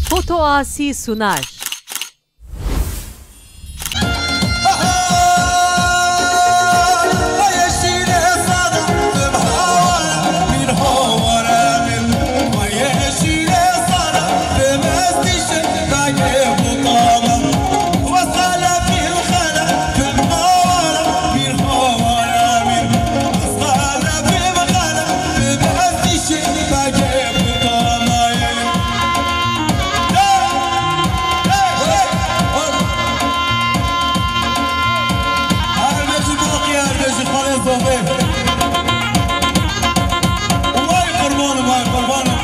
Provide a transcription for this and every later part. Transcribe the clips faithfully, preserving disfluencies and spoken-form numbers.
Foto Asi sunar. Her bijî baqî, her bijî xalê zovê. Vay qurbanım, vay qurbanım.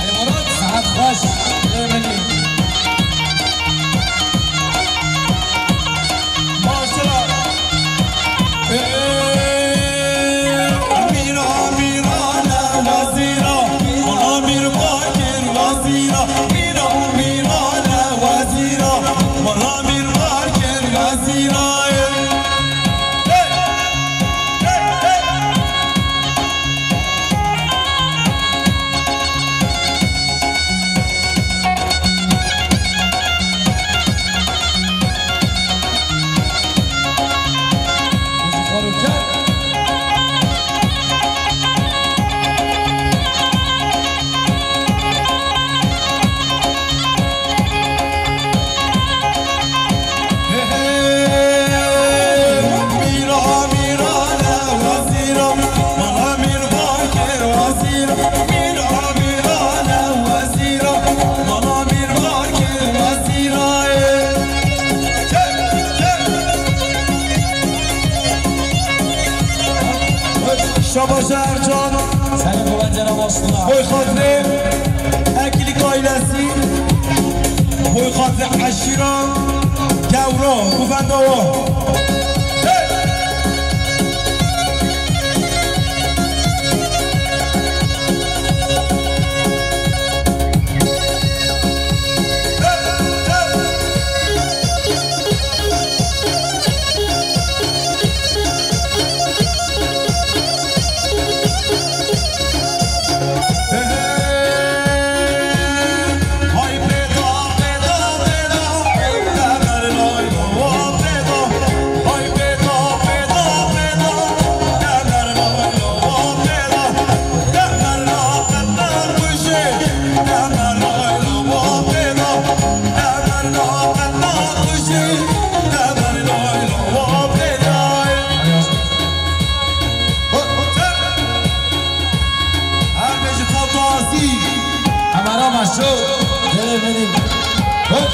Elî Murat, saet xweş. Lê min î. Maşallah. Ê, mîra, mîra, ne wezîra. Mala mîr bakir wezîra. Mîra, mîra, ne wezîra. Mala mîr bakir wezîra. Hey! Hey! Hey! Şabaş Ercan. Seni bu bence Ramos'la. Boy Xatirê, Eklik ailesi. Boy Xatirê Eşîra Gewro, Guvendawa. Hey! Her bijî Foto Asi. Kamera başo. Gelin, gelin. Hop.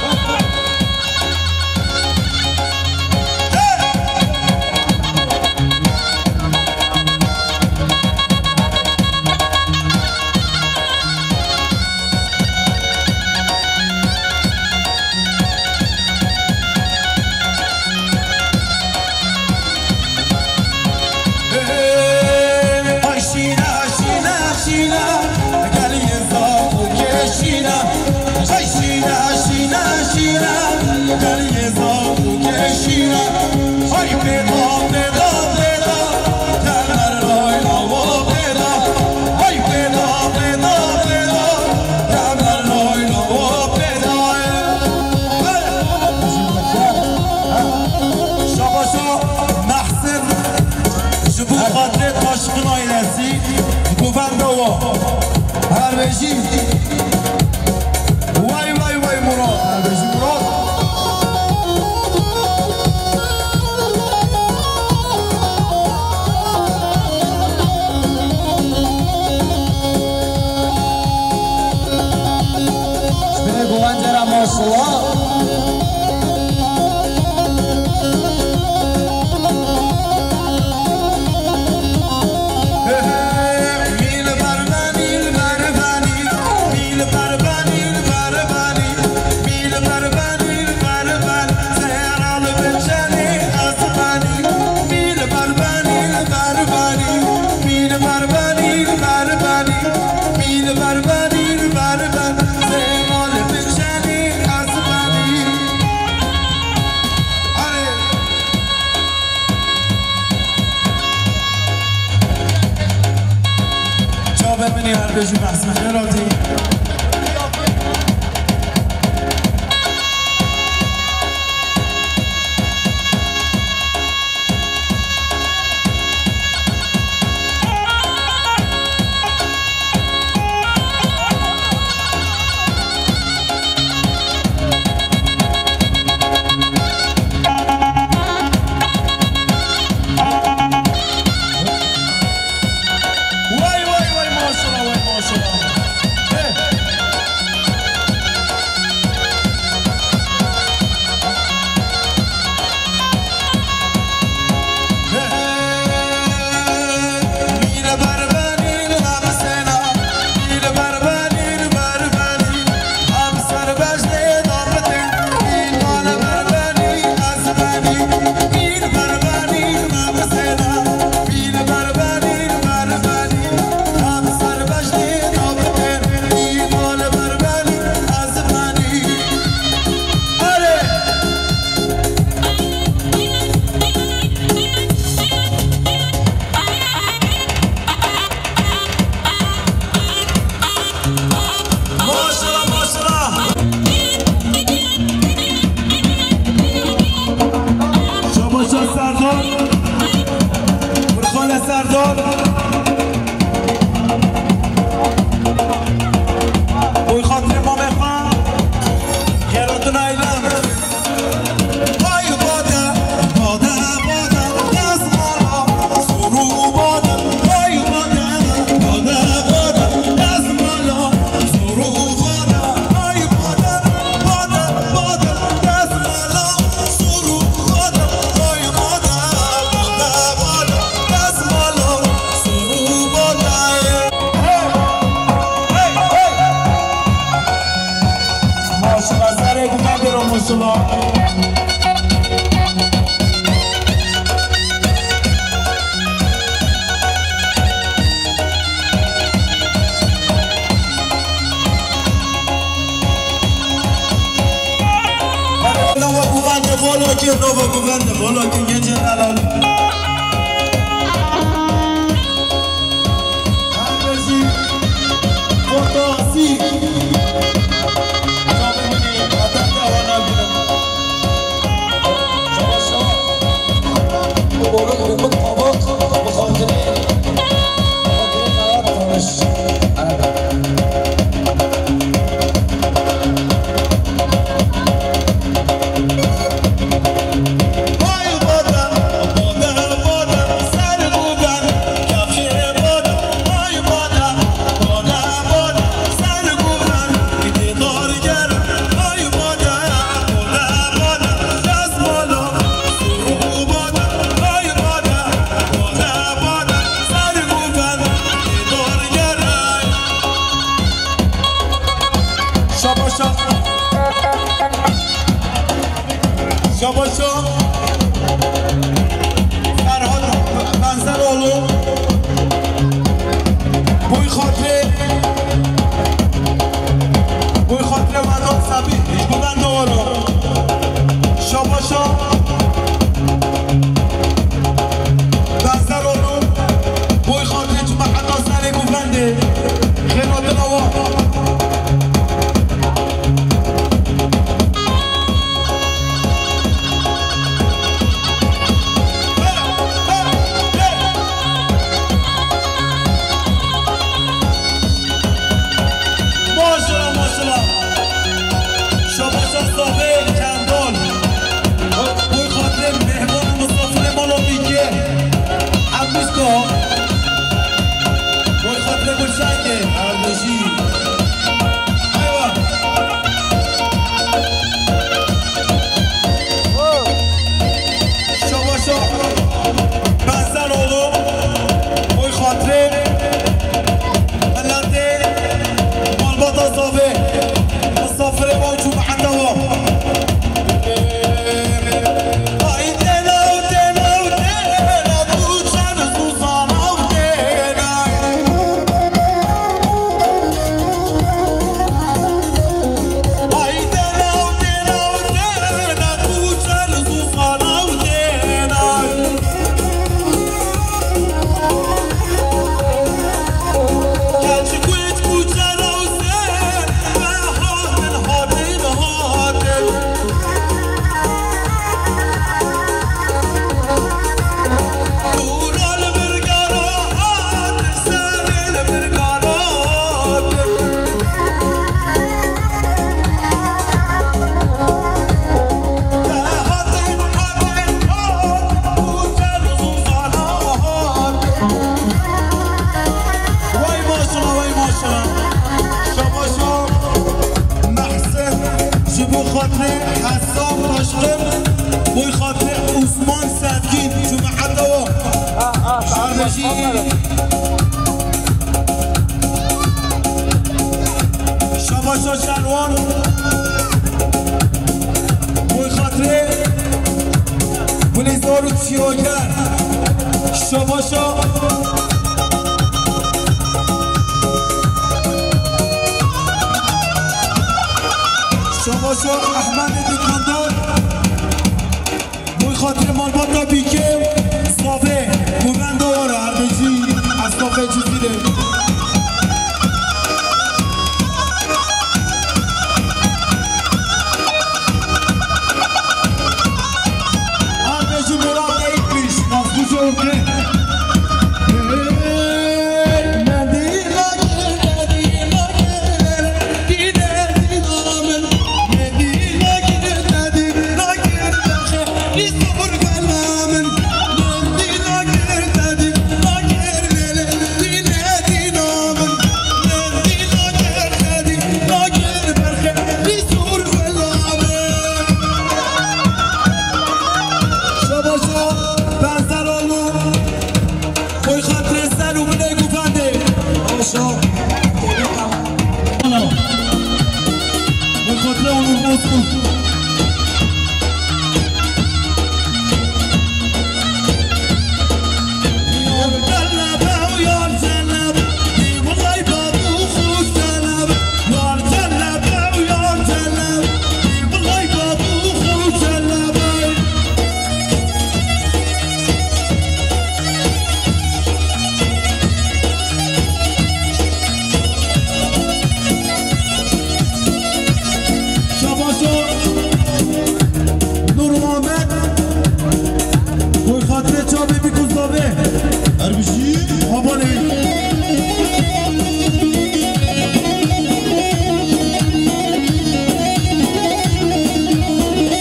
Ay şîna, şîna, şîna, gel yê zaf û kê şîna. Ay şîna, şîna, şîna, gel yê zaf û kê şîna. Ay pêda, pêda, pêda, temer ray lawa pêda. Ay pêda, pêda, pêda, temer ray lawa pêda. Şabaşa Mehsin, ji bo xatirê Taşkın ailesi, Guvendawa. Her bijî. Vay, vay, vay Murat. Her bijî Murat. Ji binê Guvendawa maşallah. Ji behs me xêr hatî. Way, way, way, maşallah, way, maşallah. Hey. Maşallah, maşallah. Şabaşa Serdar. Furkan Serdar. Boy xatirê mamê xwe. Xêratina Eylem. Maşallah, serê guvendê re maşallah. Nova guvendê bolokê, nova guvendê bolokê, gece delal. Şabaşa. Şabaşa. Ferhat Benzeroğlu. Boy xatirê. Boy xatirê Vedat Sabî. Ji bo ben doğru. Şabaşa. Benzeroğlu. Boy xatirê çima heta serê guvendê. Xêr hatin awa. Xatirê Hesan Taşkın, boy xatirê Osman Sevgin, cemaeta o. Şarbejî. Şabaşa Şerwan, boy xatirê Gulizar û Çiyager. Şabaşa. Şabaşa Ehmedê Dukandar. Boy xatirê malbata Bîkê û Zafê. Govenda were her bijî esnafê Cizîrê. Her bijî Murat Eyüpmüş. Nasıl oldu? Şabaşa Benzeroğlu. Boy xatirê ser û binê govendê. Aşa. Boy xatirê Onur Bozkurt. Şabaşo Nur Muhammed. Boy xatirê çavê bîk û zavê. Her bijî. Habanê.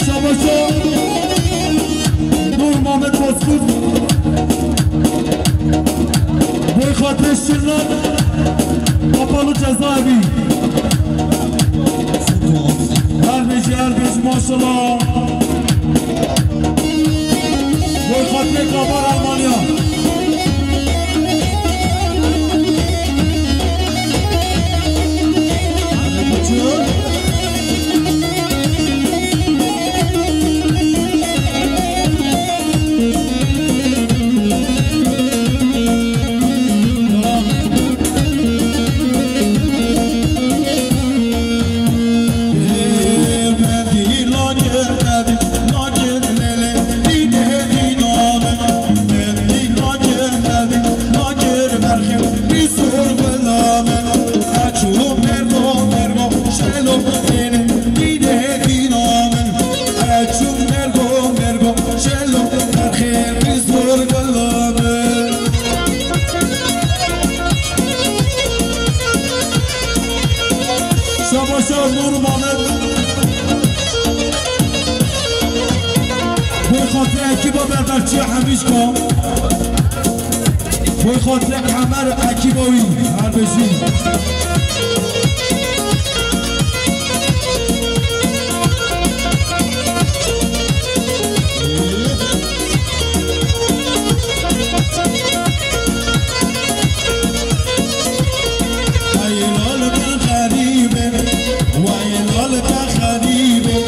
Şabaşo Nur Muhammed Bozkurt. Boy xatirê Şirlan. Kapalı cezaevi. Her bijî, her bijî, maşallah. Boy xatirê Kabar Almanya. Şabaşa Nur Mamet. Boy xatirê ekiba berberçiya Hemîşka. Boy xatirê Emer ekiba wî. Her bijî. Ay lal ben xerîbe, way lal te xerîbe,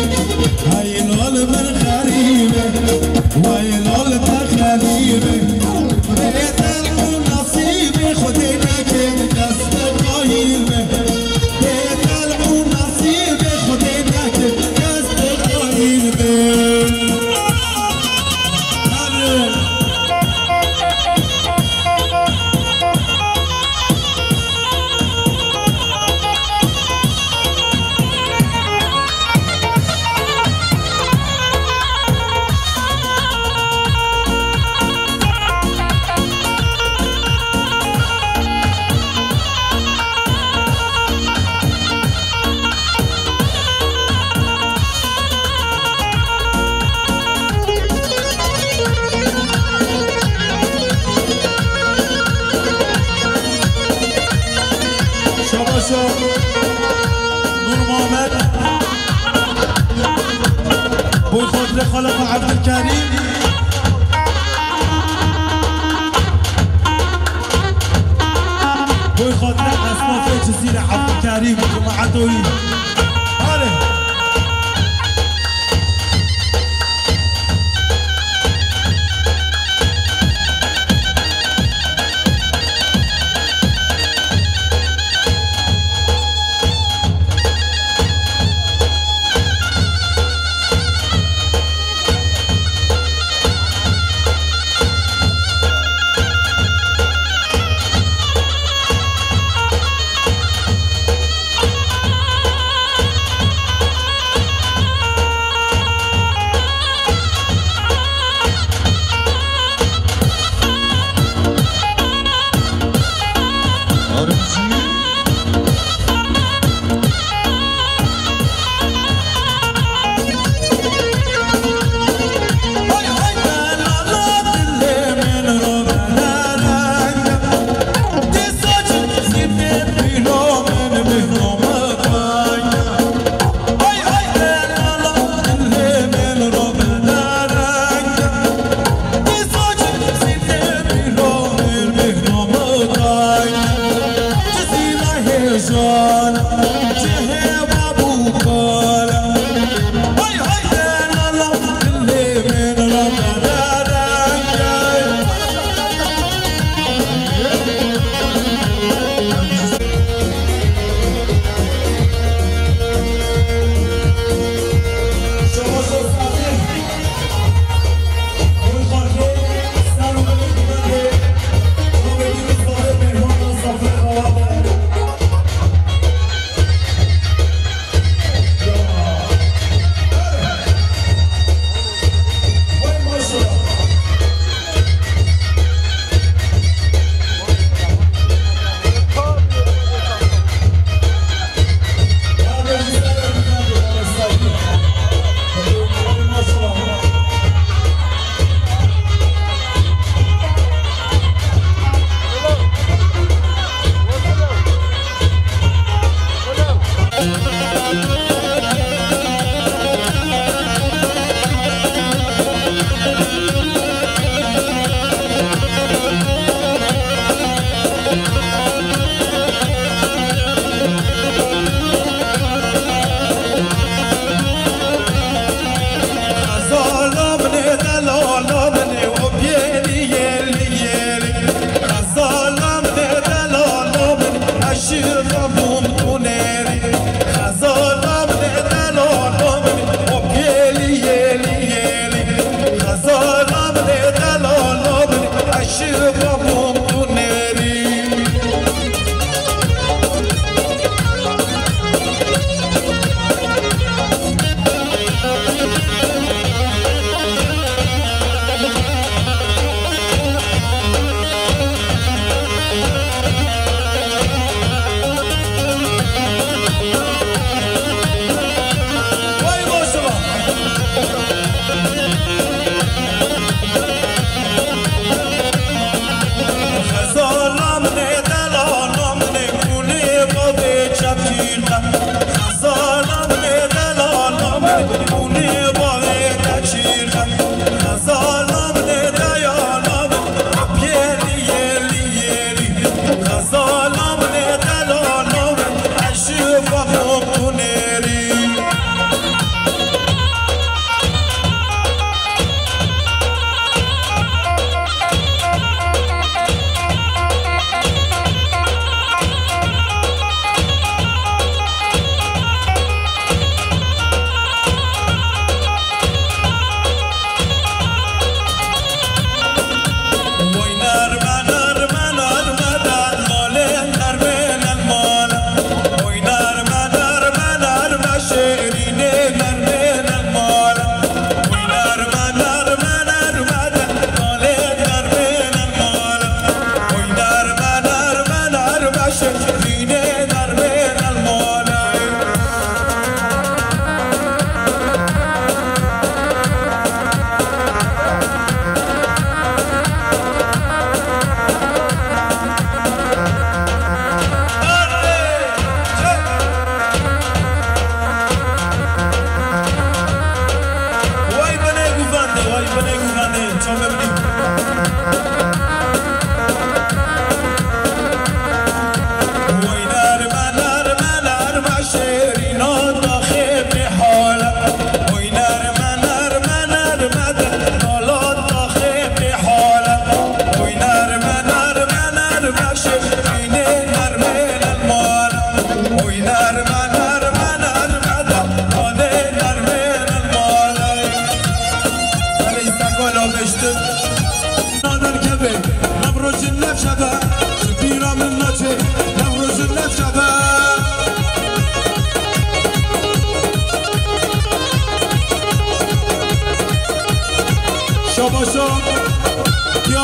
ay lal ben xerîbe, way lal te xerîbe. Bêdeng û nasîbê Xwedê neke dest te qayîl be. Boy xatirê Xalifa Ebdulkerîm. Boy xatirê esnafê Cizîrê Ebdulkerîm, cemaeta wî. Hale.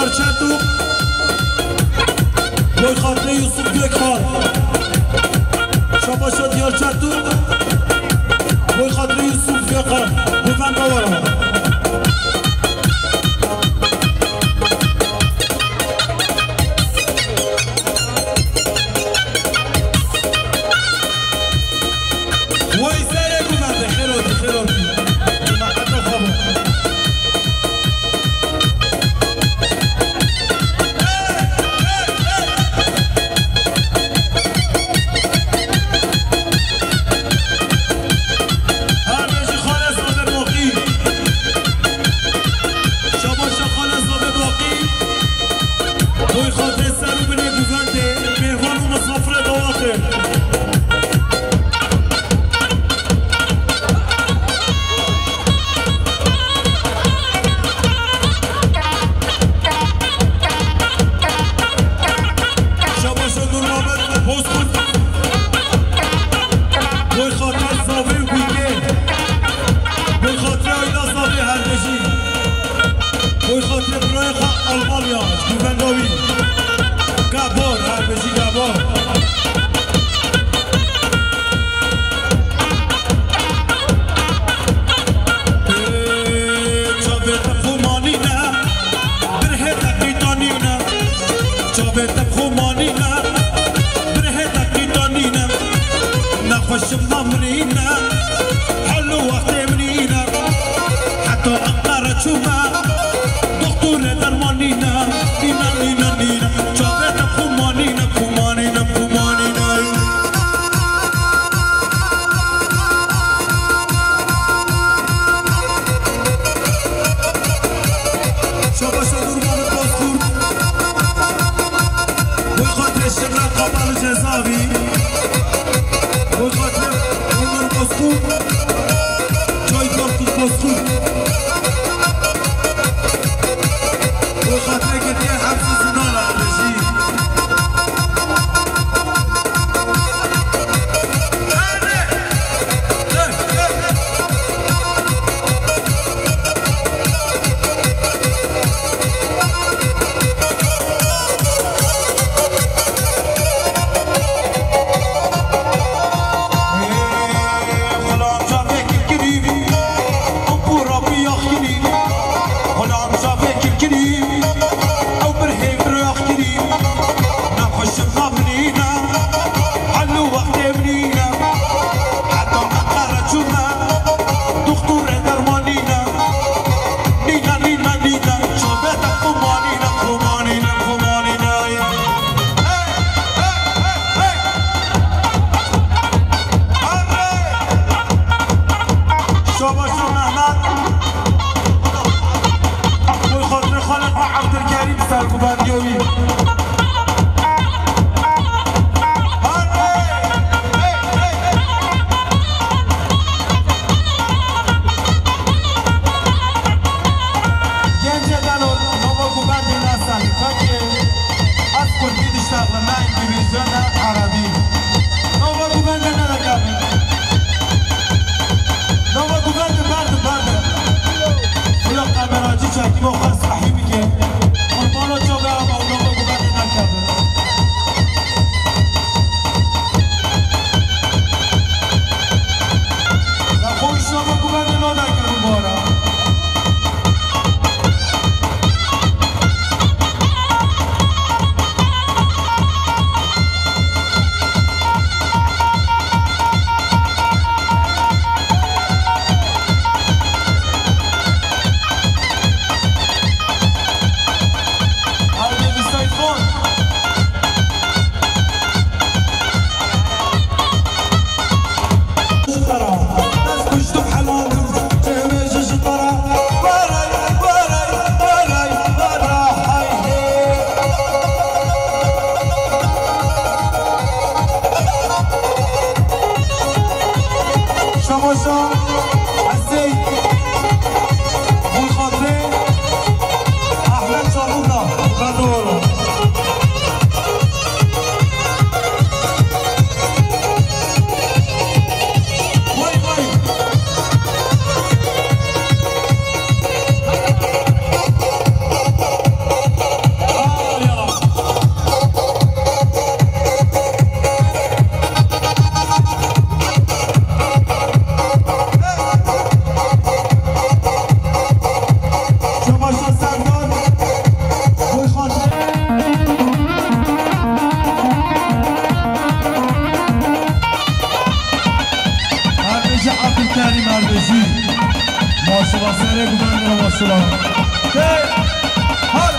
Çertuk. Boy xatirê Yusuf Gökhan. Şabaşa Diyar Çertuk. Boy xatirê Yusuf Gökhan. Buvenda wara. Wey serê buvende, xêr hatî, xêr hatî. Cemaeta xwe bo. Her bijî Xalê Zavê Baqî. Şabaşa Xalê Zavê Baqî. Boy xatirê ser û binê guvendê, mêvan û misafirê dawatê. Şabaşa Nurmehmet Bozkurt. Boy xatirê Zavê û Bîkê. Boy xatirê Ayla Zavê her bijî. Boy xatirê birayê xwe Almanya, ji guvenda wî. Gabor, her bijî Gabor. Ê, çavê te xumanî ne, birhê te qîtanî ne. Çavê te xumanî ne, birhê te qîtanî ne. Nexweşim na mirî ne, helo wextê mirî ne. Heta Enqere çûme, doktorê derman nîne, nîne, nîne, nîne. Çavê te xumanî ne, xumanî ne, xumanî ne. Şabaşa Nurmehmet Bozkurt. Boy xatirê Şirra Kapalı Cezaevi. Boy xatirê Onur Bozkurt. Çay Korkut Bozkurt. Boy xatirê girtiye hepsî zindana dibêjî. Xulam çavê kirkirî, ew pûra biyaxkirî. Xulam çavê kirkirî, ew birhê biraxkirî. Nexweşim na mirî ne, helo wextê mirî ne. Heta Enqere çûme, doktorê derman nîne. Nîne, nîne, nîne, çavê te xumanî ne, xumanî ne, xumanî ne. Hey, hey, hey, hey. Hadi. Şabaşa Mehmet. Boy xatirê xalê xwe Ebdulkerîm ser guvendiya wî. Hadi. Hey, hey, hey. Gencê delal, nava guvendê nesanî, pekê ez kurdî diştexlim, ne îngilîzce, ne erebî. Nava guvendê nerekabin. Nava guvendê berdin, berdin. Xuya kameracî çekî bo xwe sahî bike. Qurbana çavê ava û nava guvendê nerekabin. Nexweş nava guvendê naderkevin bara. Haydi Seyfon. Şabaşa Esey, Xulxatê Ahmet Çavulda, Bedor. Vay vay. Serê guvendir Resûla. Hey! Har!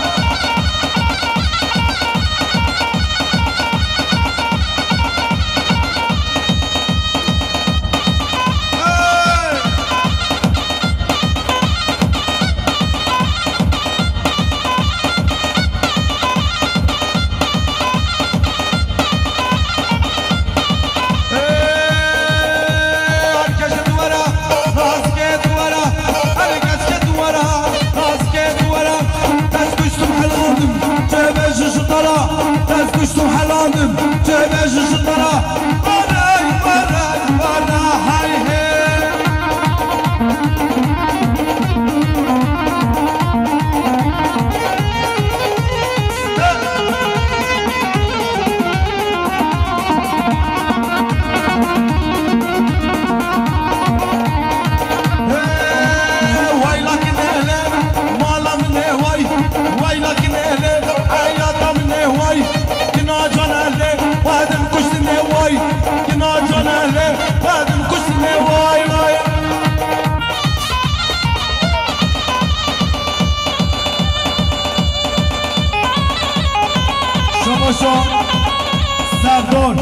Şabaşa Serdar.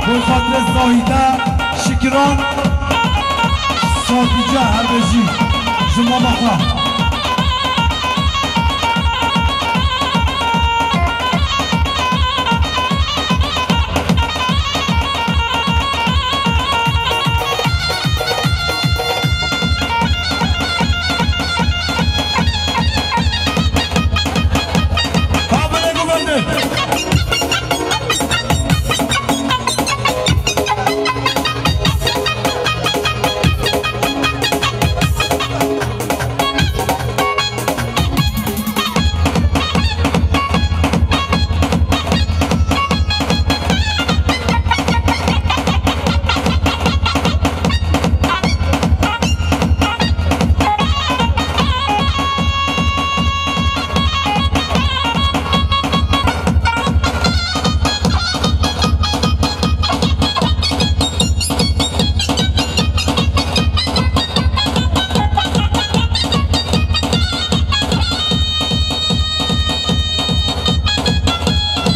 Bi xatirê Zahîde Şikiran. Sadece her bêjî ji mama xwe.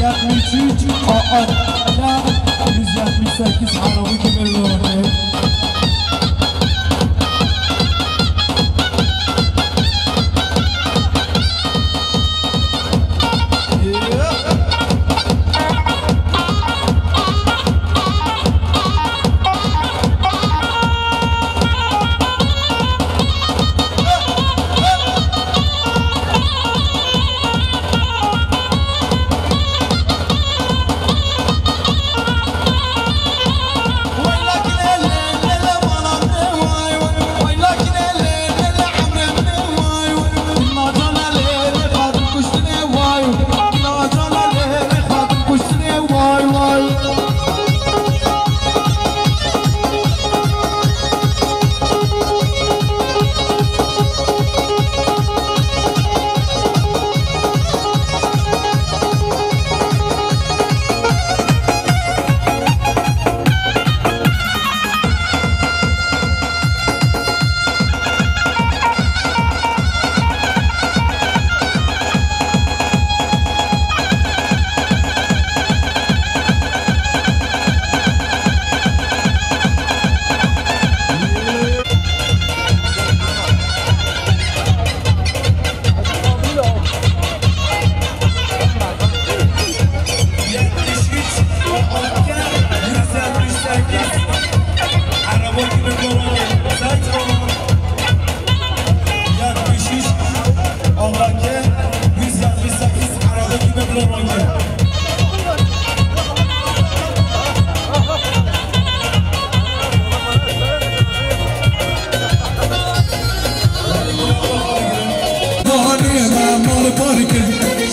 Yetmiş üç A A, yüz yetmiş sekiz arabayı kim öyle ortaya?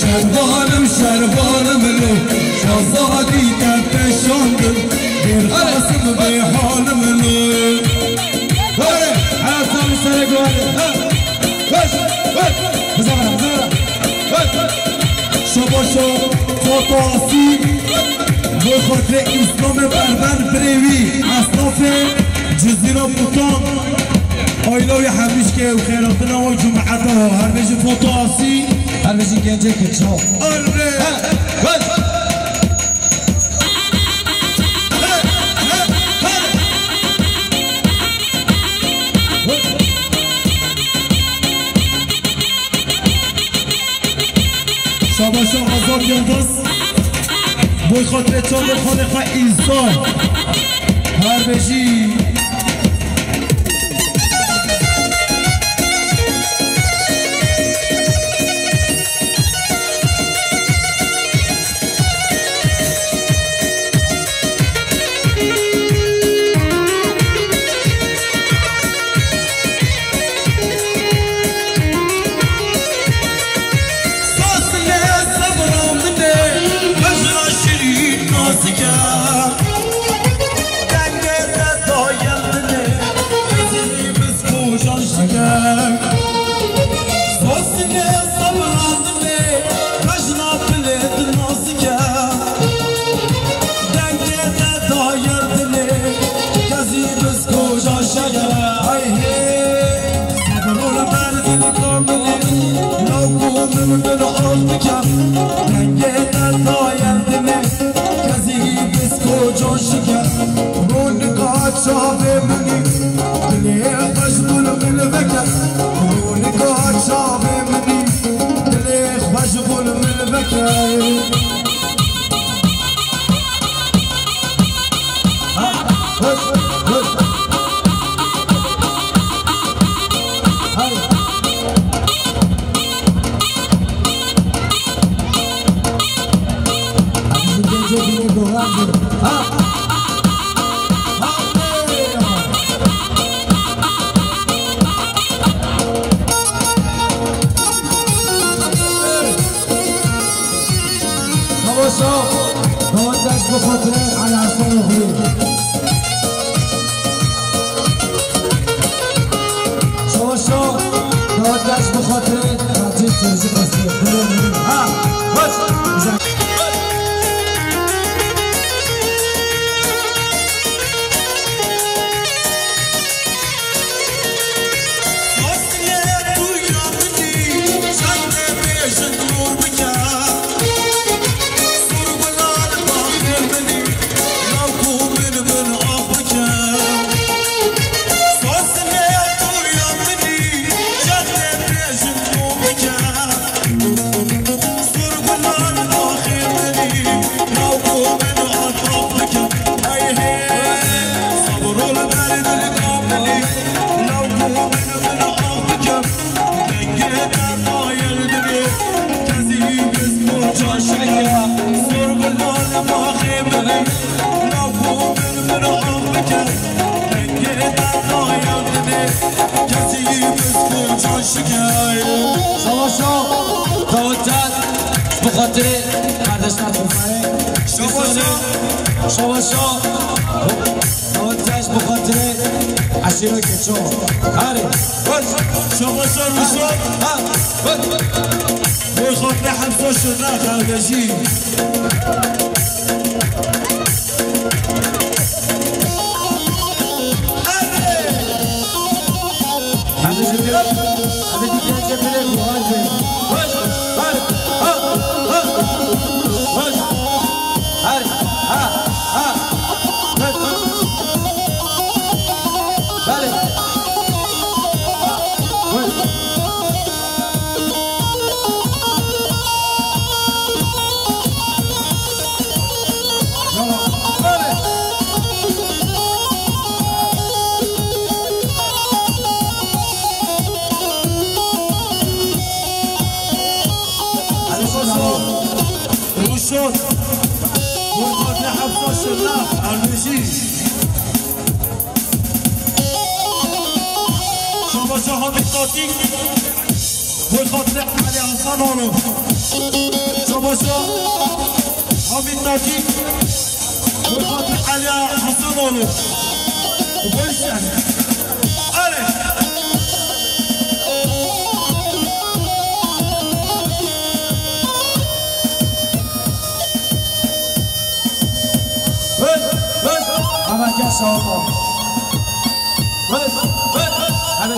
Şervanim, şervanim lê, şazadî te peşandim, bêr Qasim bê halim lê. Hore, hera tam sere gore. Ha. Koş, koş. Bize bana, bize bana. Koş. Şabaşo, Toto Asî, bo xatirê Îslamê berber birê wî, esnafê Cizîra Butan. Ayla wî hemîşkê û xêratina we cumeta we. Her bêjin Foto Asî. Her bêjin gencê Keço. Arre! He, he. Şabaşa Azad Yildiz. Boy xatirê çavê xalê xwe Îsa. Her bêjî. Sasine sabra min e, bejna şirîn nazik e. Dengê te dayem min e, ezî biz kocan şike. Sasine sabra min e, bejna bilê din nazik e. Dengê te dayem din e, kezî biz kocan şike. Ay hey. Sabir ol berdin kamilî, law ku min bin av dike. Dengê te dayel dilê, kezî biz kocan şike. Ronika çavê min î, dilê xwe ji gul min veke. Ronika çavê min î, dilê xwe ji gul min veke. Savaşa, davet dest bi xatirê Elî Hasan Oxlî. Savaşa, davet dest bi xatirê Hacî Sirji Qasî. Ha, baş. Savaşa, davet bi xatirê kardeşler Kuzayê. Savaşa. Savaşa. Davet bi xatirê eşîra Keço. Hadi. Baş. Savaşa Ruşo. Ha. Baş. Boy xatirê Hemza Şirna kardeşî. Ruşot. Ruşot. Hurmatli Hafsa Şirna, Arnêjî. Şabaşa Hamid Tatik. Boy xatirê Elî Hasan oğlu. Şabaşa Hamid Tatik. Boy xatirê Elî Hasan oğlu. Boy sen. Allez. Hey, hey. Ama gel sağ ol. Hey, hey. Hadi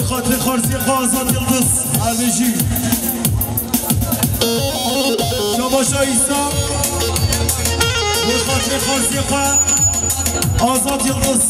Xatirê xarziyê xwe Azad Yildiz, erdêjî. Şabaşa Îsa, bo xatirê xarziyê xwe Azad Yildiz.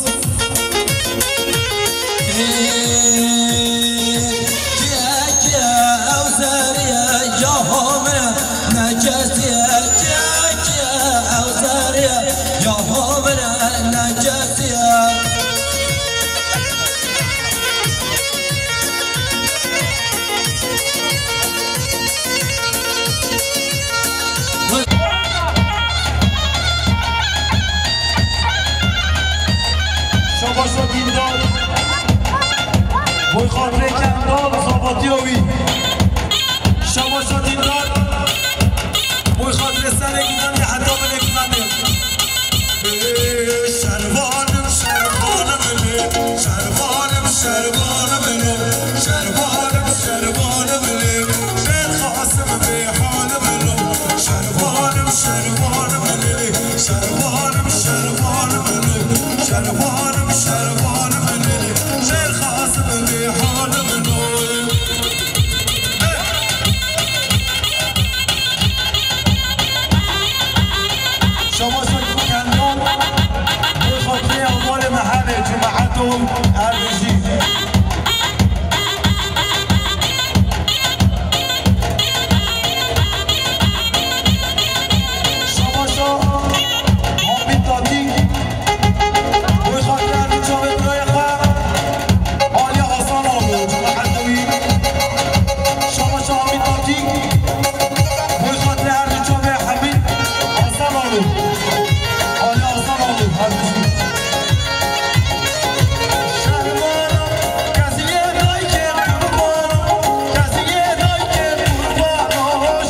Şabaşa Dîndar. Boy xatirê Kendal, xabatiya wî. Şabaşa Dîndar. Boy xatirê serê gidan ya heta binê gidanê. Şervanim, şervanim lê, şervanim, şervanim lê, şervanim, şervanim lê, Şêr Qasim bê halim lê, şervanim, şervanim lê, şervanim, şervanim lê, şervanim, şervanim lê, Şêr Qasim bê halim lê. Şabaşa Kendal, bo xatirê hevalê me herê, cemaeto erdêjî. Şabaşa Hamîd Tatî. Boy xatirê her du çavê birayê xwe, Aliya Hasan Alo, cemaetê wî. Şabaşa Hamîd Tatî. Boy xatirê her du çavê Hamîd Hasan Alo. Aliya Hasan Alo, her du jî. Şervana, kesiyê dayikê qurbano, kesiyê dayikê qurbano,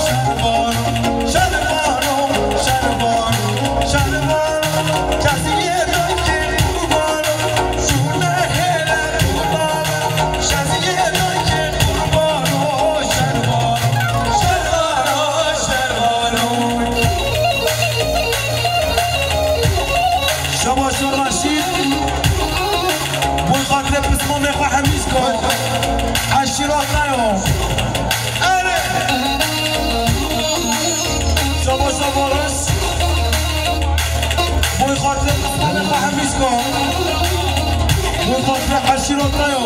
şervana. Şervano, şervano, şervano, kesiyê dayikê qurbano, şûne hêle qurbano, kesiyê dayikê qurbano, şervano, şervano, şervano. Şabaşa Reşîd, bo xatirê pismamê xwe Hemîşko, eşîreta yo. Erê! Şabaşa Barış. Boy xatirê Hemîşko. Boy xatirê eşîreta yo.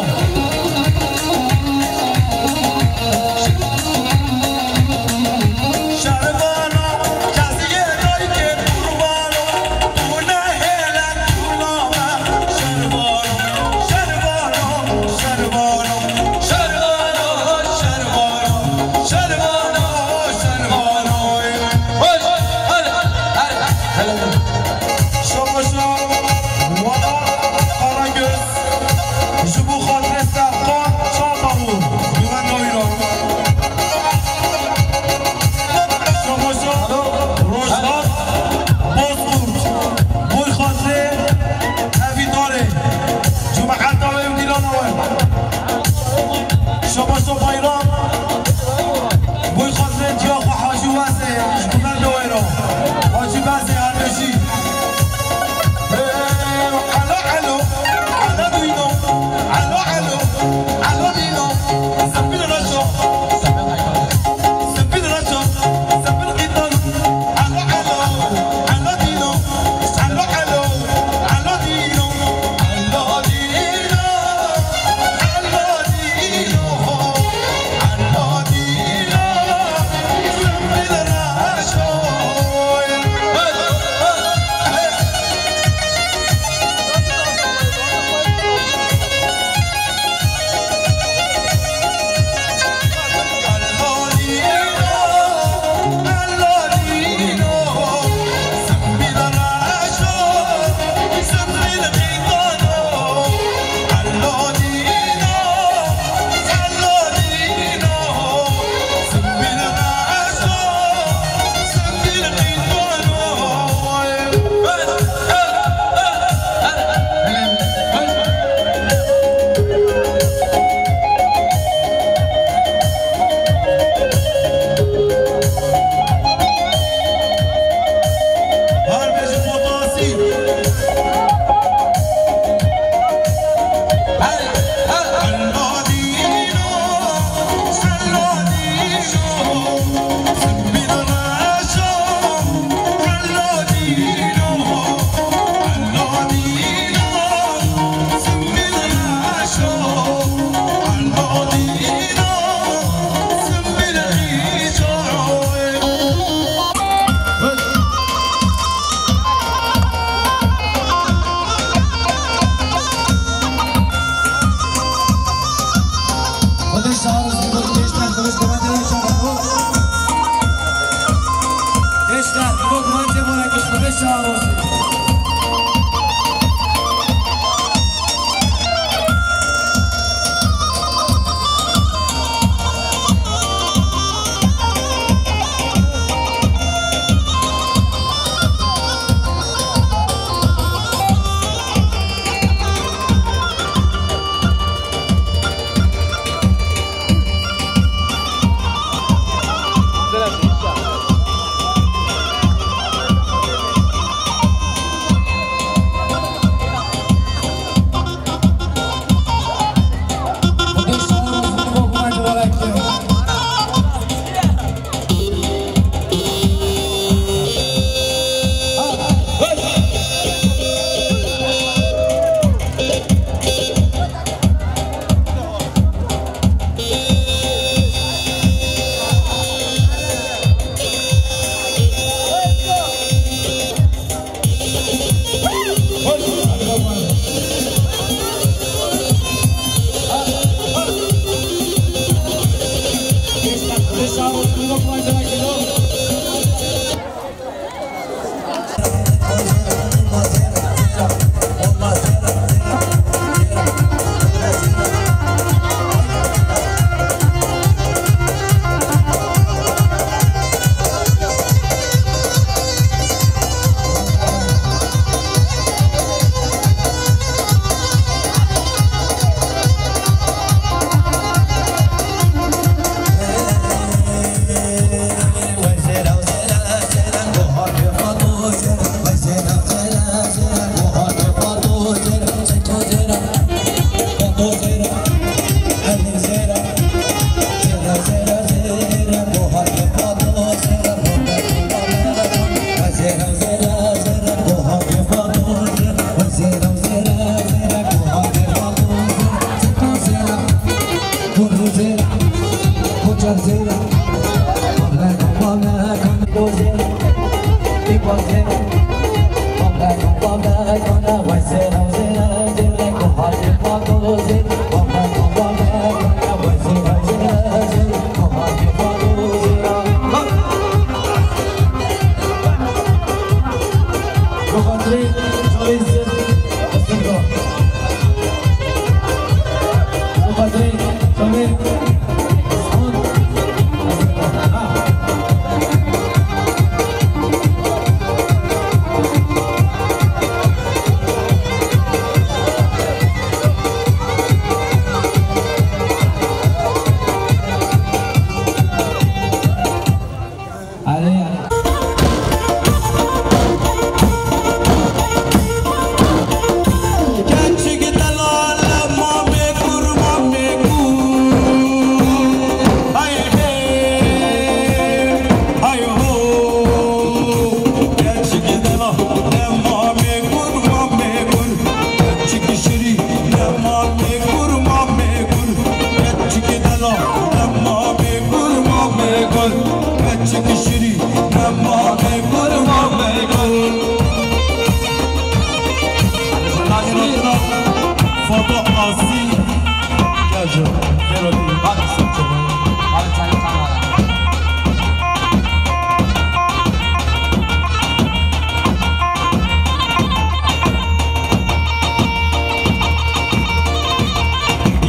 Şervano, kesiyê dayikê qurbano, tu ne hêle tu name. Şervano, şervano, şervano. Şervano, şervano, şervano, şervano. Hoş, hele, hele, hele. Şabaşa Wala Karagöz, ji bo xatirê Serkan Çavdawû, Güven Oyra. Şabaşa Rojhat Bozkurt, bo xatirê Evîdarê, cemaeta we û dîlana we. Şabaşa Bayram, bo xatirê diya xwe Hacî Wezê, ji Gumenda Wêra. Hacî Wezê erdêjî. Elo, elo, elo dîno, elo, elo, elo dîno, Sempil Reşo, Sempil Reşo, Sempil Qîtan. Alo, alo, alo dîno, alo, alo, alo dîno, alo dîno, alo dîno, alo dîno, Sempil Reşo.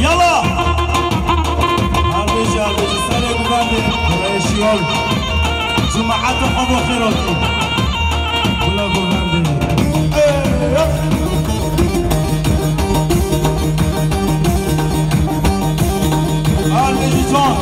Yala! Harbêjî, harbêjî, serê guvendê, Qureyşî ol. Cemaat xwe bo xêr hatî. Gula guvendê. Harbêjî can.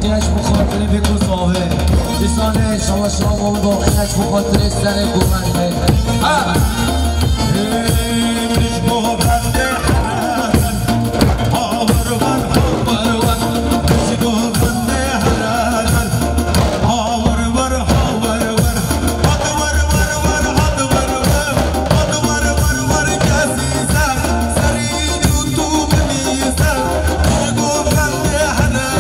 Eş bu xatirê vê ku zavê. Dîsanê şawa şawa û doxî eş bu xatirê serê ku me. Ha! Ê, min ji bo bendê Hawer wer, hawer wer, ji bo bendê Hawer wer, hawer wer, hawer wer, hat wer wer wer, hat wer wer, hat wer wer wer, kesî ser, serî dû tu bimî ser, ji bo bendê Hawer.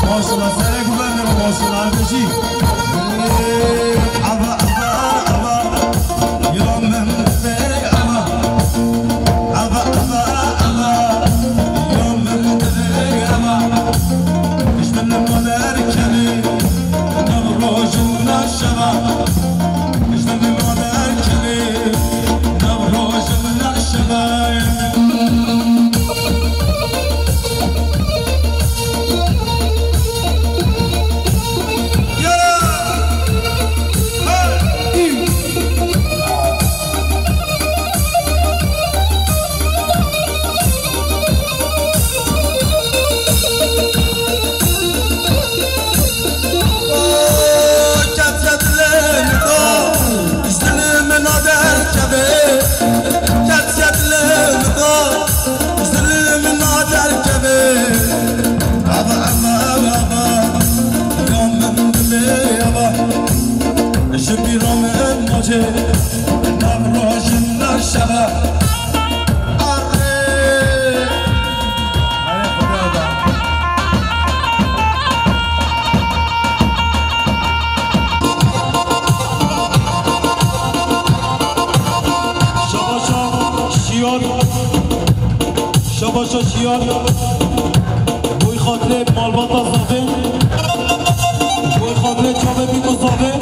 Maşallah, serê ku bende, maşallah, Erdê jî. Ava, ava, ava, ya min ava, ava, ava, ava, ya min ava. Ji min ma derkevê nav roj û nav şeva. Ji min ma derkevê nav roj û nav şeva. Ji bîra min nacê, nav rojin nav şeva. Arê! Şabaşa şiyar, şabaşa şiyar. Boy xatirê malbata zavê, boy xatirê çavê bî ku zavê.